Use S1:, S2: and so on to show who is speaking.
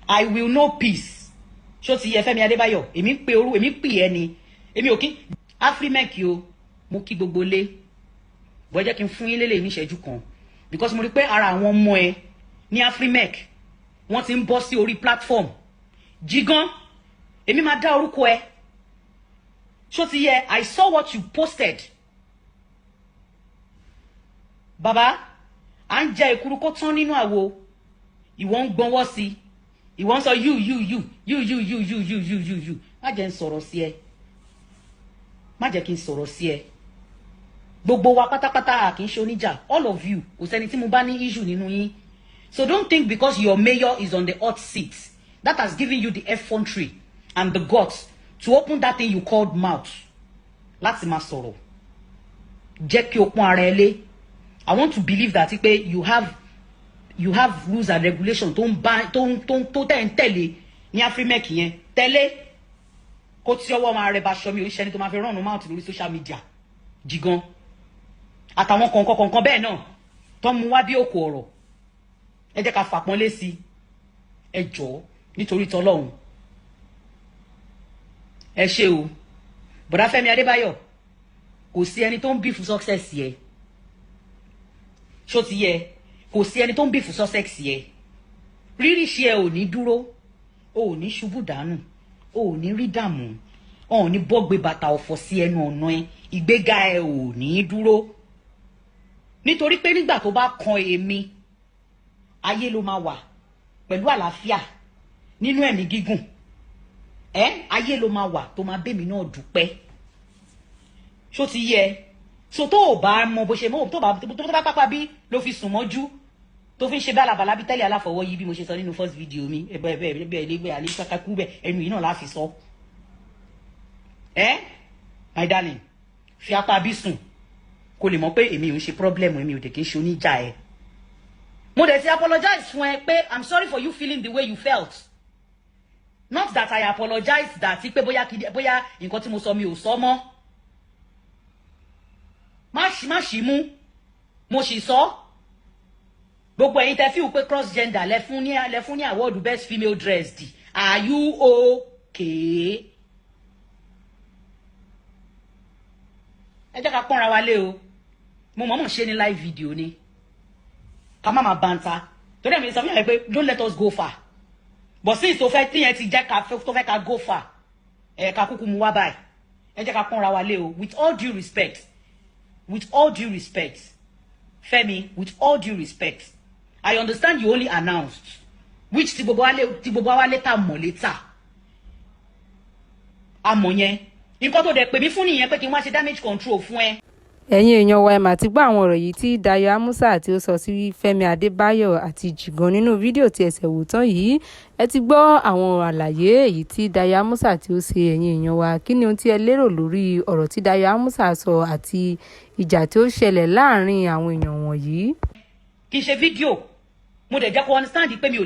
S1: I will know peace. Ṣó ti yẹ, Fẹ́mi Adébáyọ̀? Èmi ń pe orú, èmi ń pè ẹ́ ni, èmi ò kí Afrimec o. Mo kí gbogbo lé bọ́, jẹ́ kí n fún yín lélẹ̀ ní ìṣẹ́jú kan, because mo rí pé ara àwọn ọmọ ẹ ní Afrimec, wọ́n ti ń bọ́ sí orí platform Jigan. Èmi máa dá orúkọ ẹ. Ṣó ti yẹ? I saw what you posted. Bàbá, à ń jẹ èkuru kó tán nínú àwo, ìwọ ń gbọ́nwọ́ sí, ìwọ ń sọ you, you, you, you, you, you, you, you, you, you, you. Má jẹ́ ń sọ̀rọ̀ sí ẹ, má jẹ́ kí n sọ̀rọ̀ sí ẹ. Gbogbo wa pátápátá, a kì í ṣe oníjà. All of you, kò sẹ́ni tí mo bá ní issue nínú yín. So don't think because your mayor is on the hot seat, that has given you the effrontery and the guts to open that thing you called mouth láti máa sọ̀rọ̀. Jẹ́ kí o pọ́n ara ẹ lé. I want to believe that pé you have rules and regulations tó ń bá tó ń tó ń tó tẹ̀ ń tẹ̀lé ní Afrimec yẹn. Tẹ̀lé kó tí ọwọ́ máa rẹ bá aṣọ mi ò ń ṣẹni tó máa fi rán mouth lórí social media. Jigan àtàwọn kọ̀ọ̀kan kọ̀ọ̀kan bẹ́ẹ̀ náà tó ń mú wá bí òkú ọ̀rọ̀, ẹ jẹ́ ká fàpọ́nlé sí i. Ẹ jọ̀ọ́, nítorí tọlọ́run, ẹ ṣé o. Bọ̀dá Fẹ́mi Adébáyọ̀, kò sí ẹni tó ń beef success yẹ. Ṣó ti yẹ? Kò sí ẹni tó ń beef success yẹ. Rírì ṣe ẹ ò ní dúró, o ò ní ṣubú dànù, o ò ní rí dààmú, o ò ní bọ́gbé bàtà ọ̀fọ̀ sí ẹnu ọ̀nà ẹ. Ìgbéga ẹ ò ní dúró, nítorí pé nígbà tó bá kan èmi, ayé ló máa wà pẹ̀lú àlàáfíà nínú ẹ̀mí gígùn ẹ. Ayé ló máa wà tó máa bẹ́mi náà dúpẹ́. Ṣó ti yẹ? So tó o bá mọ bó ṣe mọ, tó bá pápá bí ló fi sùn mọ́jú, tó fi ń ṣe bálabàlá bí tẹ́lẹ̀ aláfọwọ́ yìí, bí mo ṣe sọ nínú first video mi, ẹbẹ ẹbẹ ẹbẹ ẹlẹgbẹ alẹ kákákú bẹ, ẹnu yìí náà láfi sọ ẹ. My darling, fi apá bí sùn kó lè mọ̀ pé èmi ò ń ṣe problem, èmi ò dé kí n ṣe oníjà ẹ. Mo dẹ̀ ti apologize fún ẹ pé I'm sorry for you feeling the way you felt. Not that I apologize that pé bóyá bóyá nǹkan tí mo sọ, mi ò sọ mọ́. Má ṣì mú, mo sì sọ. Gbogbo ẹ̀yin tẹ́ feel pé cross gender lẹ fún ní award best female dressed, are you okay? Ẹ jẹ́ ká pọ́nra wa lé o. Mo mọ̀ọ́mọ̀ ṣe ní live video ni, ká má máa banta, torí ẹ̀mí sọ fún yàrá pé don't let us go far. But since tó fẹ́ tíyẹn ti jẹ́ ká tó fẹ́ ká go far, ẹ̀ ká kúkú mu wá báyìí. Ẹ jẹ́ ká pọ́nra wa lé o. With all due respect, with all due respect, Fẹ́mi, with all due respect, I understand you only announced, which tí gbogbo wa later mọ̀ later àmọ̀ yẹn. Nǹkan tó dẹ̀ pè mí fún nìyẹn, pé kí n wá ṣe damage control fún ẹ.
S2: Ẹ̀yin èèyàn wa, ẹ mà ti gbọ́ àwọn ọ̀rọ̀ yìí tí Dayo Amusa tí ó sọ sí Fẹ́mi Adébáyọ̀ àti Jigan nínú fídíò tí ẹsẹ̀ wò tán yìí. Ẹ ti gbọ́ àwọn àlàyé èyí tí Dayo Amusa tí ó ṣe. Ẹ̀yin èèyàn wa, kí ni ohun tí ẹ lérò lórí ọ̀rọ̀ tí Dayo Amusa sọ àti ìjà tí ó ṣẹlẹ̀ láàrin àwọn èèyàn wọ̀nyí?
S1: Kì í ṣe fídíò, mo dẹ̀ jẹ́ kó understand pé mi ò